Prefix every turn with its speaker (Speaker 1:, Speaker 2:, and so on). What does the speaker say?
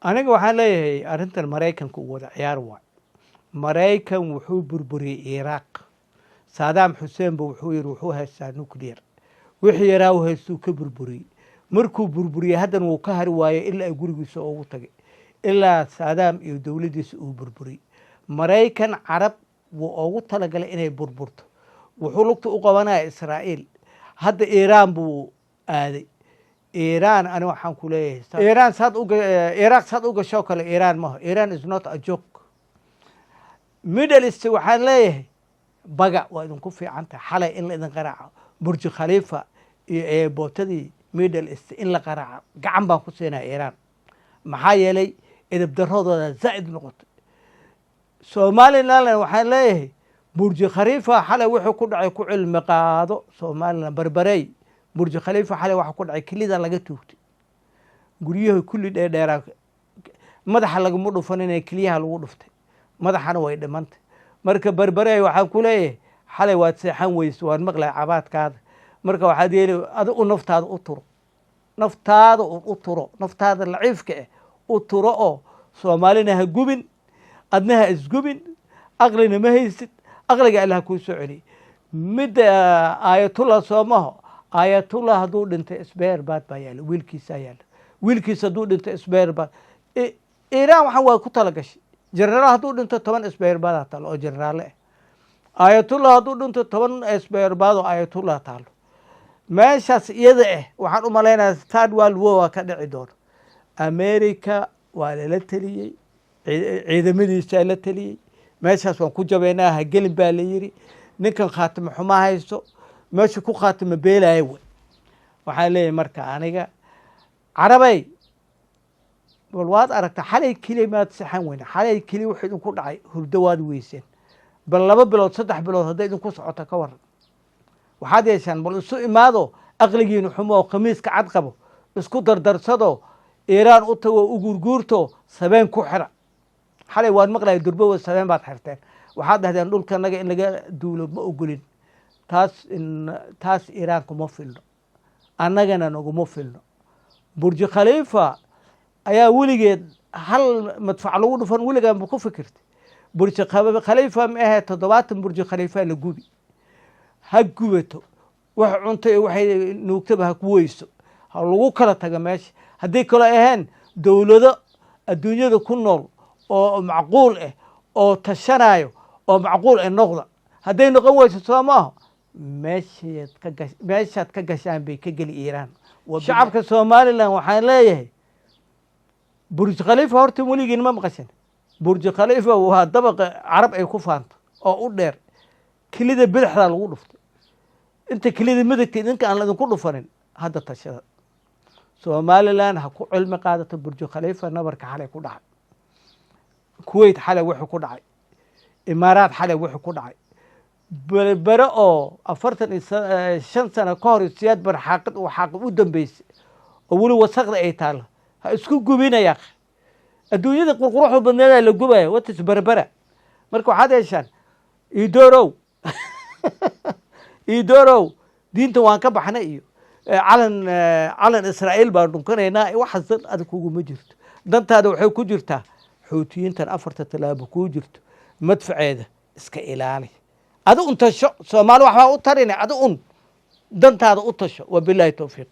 Speaker 1: Aniga waxaan leeyahay, arrintan Maraykanka uu wada ciyaar waay. Maraykan wuxuu burburiyey Iraaq. Saadaam Xuseen ba wuxuu yidhi wuxuu haystaa nuclear. Wixii yaraa u haystuu ka burburiyey. Markuu burburiyey, haddana wuu ka hari waayey ilaa ay gurigiisa ugu tagay, ilaa Saadaam iyo dowladdiisa uu burburiyey. Maraykan Carab wuu ugu talagalay inay burburto. Wuxuu lugta u qabanaya Israa'iil. Hadda Iiraan buu aaday. Iiraan ani waxaan ku leeyahay, Iiraan saad u Iraaq saad u gashoo kale Iiraan maho. Iran is not a joke. Middle East waxaan leeyahay, baga waa idinku fiican tahay xalay in la idin qaraaco. Burj Khalifa iyo airportadii Middle East in la qaraaco, gacan baan ku siinaya Iiraan. Maxaa yeelay, edeb daradooda zaa'id noqotay. Somaliland waxaan leeyahay, Burj Khalifa xalay wuxuu ku dhacay ku cilmi qaado. Somaliland barbarey, Burj Khalifa xalay waxa ku dhacay, kelida laga tuugtay. Guryaha kulli dheerdheeraa madaxa laguma dhufanine, keliyaha lagu dhuftay, madaxana way dhimantay. Marka Berberey waxaan ku leeyahay, xalay waad seexan weyse, waan maqlay cabaadkaada. Marka waxaad yeeli, adigu naftaada u turo, naftaada u turo, naftaada laciifka ah u turo, oo Soomaalina ha gubin, adna ha isgubin. Aqlina ma haysid, aqliga Allah kuu soo celiyey. Midda Aayatullah soomaho, Aayatullah hadduu dhintay, spare part baa yaalla, wiilkiisaa yaalla. Wiilkiisa hadduu dhintay, spare part. Iiraan waxaan waa ku tala gashay. Jenaraal hadduu dhinto, 10 spare partaa taalo oo jeneraale ah. Aayatullah hadduu dhinto, 10 spare part oo Aayatullah taalo meeshaas iyada ah. Waxaan u malaynayaa Third World War waa ka dhici doono. America waa lala teliyey, ciidamadiisaa la teliyey. Meeshaas waan ku jabaynaa, ha gelin baa la yiri. Ninkan khaatimo xumo haysto, meesha ku khaatimo beelaya wey. Waxaan leeyahay marka aniga, Carabay, bal waad aragta, xalay keliya maad sexan weyne. Xalay keliya wuxuu idinku dhacay, hurdo waad weyseen. Bal 2 bilood, 3 bilood hadday idinku socoto, ka waran? Waxaad yeeshaan, bal isu imaado, aqligiinu xumo oo khamiiska cad qabo isku dardarsado, Iiraan u tago, u guurguurto, sabeen ku xira. Xalay waad maqlaya, durbowa sabeen baad xirteen. Waxaad dhahdeen, dhulkanaga in laga duulo ma ogolin. Taas Iiraan kuma filno, annagana naguma filno. Burj Khaliifa ayaa weligeed hal madfac lagu dhufan, weligaa ma ku fikirtay? Burj Khaliifa ma ahee, 70 Burj Khaliifa la gubi. Ha gubato, wax cunto iyo waxay nuugtaba ha ku weyso, ha lagu kala tago meesha. Haddii kaloo ahayn, dowlado adduunyada ku nool oo macquul ah oo tashanayo oo macquul ah noqda. Hadday noqon weyso, soo maaho, meeshaad ka gashaan bay ka geli Iiraan. Shacabka Somaliland waxaan leeyahay, Burj Khaliifa horta weligiin ma maqashin? Burj Khaliifa waa dabaqa Carab ay ku faanto oo u dheer. Kelida bidixdaa lagu dhuftay. Inta kelida midigta idinka aan laidinku dhufanin, hadda tashada. Somaliland ha ku cilmi qaadato Burj Khaliifa nabarka xalay ku dhacay, Kuwait xalay wuxuu ku dhacay, Imaaraat xalay wuxuu ku dhacay, Berbere oo 45 sano ka hor Siyaad Bar xaaqid uu xaaqid u dambeysay oo weli wasaqda ay taalo, ha isku gubinaya. Adduunyada qurquruxda badneedaa la gubaya. Watas Berbera. Marka waxaad yeeshaan, idoorow, idoorow, diinta waan ka baxnay iyo calan Israa'iil baan dhunkanaynaa, waxaas dan adag kuguma jirto. Dantaada waxay ku jirtaa Xuutiyiintan afarta tallaabo kuu jirto, madfaceeda iska ilaali. Adi un tasho. Soomaali waxbaa u tarine, adi un dantaada u tasho. Wabilaahi towfiiq.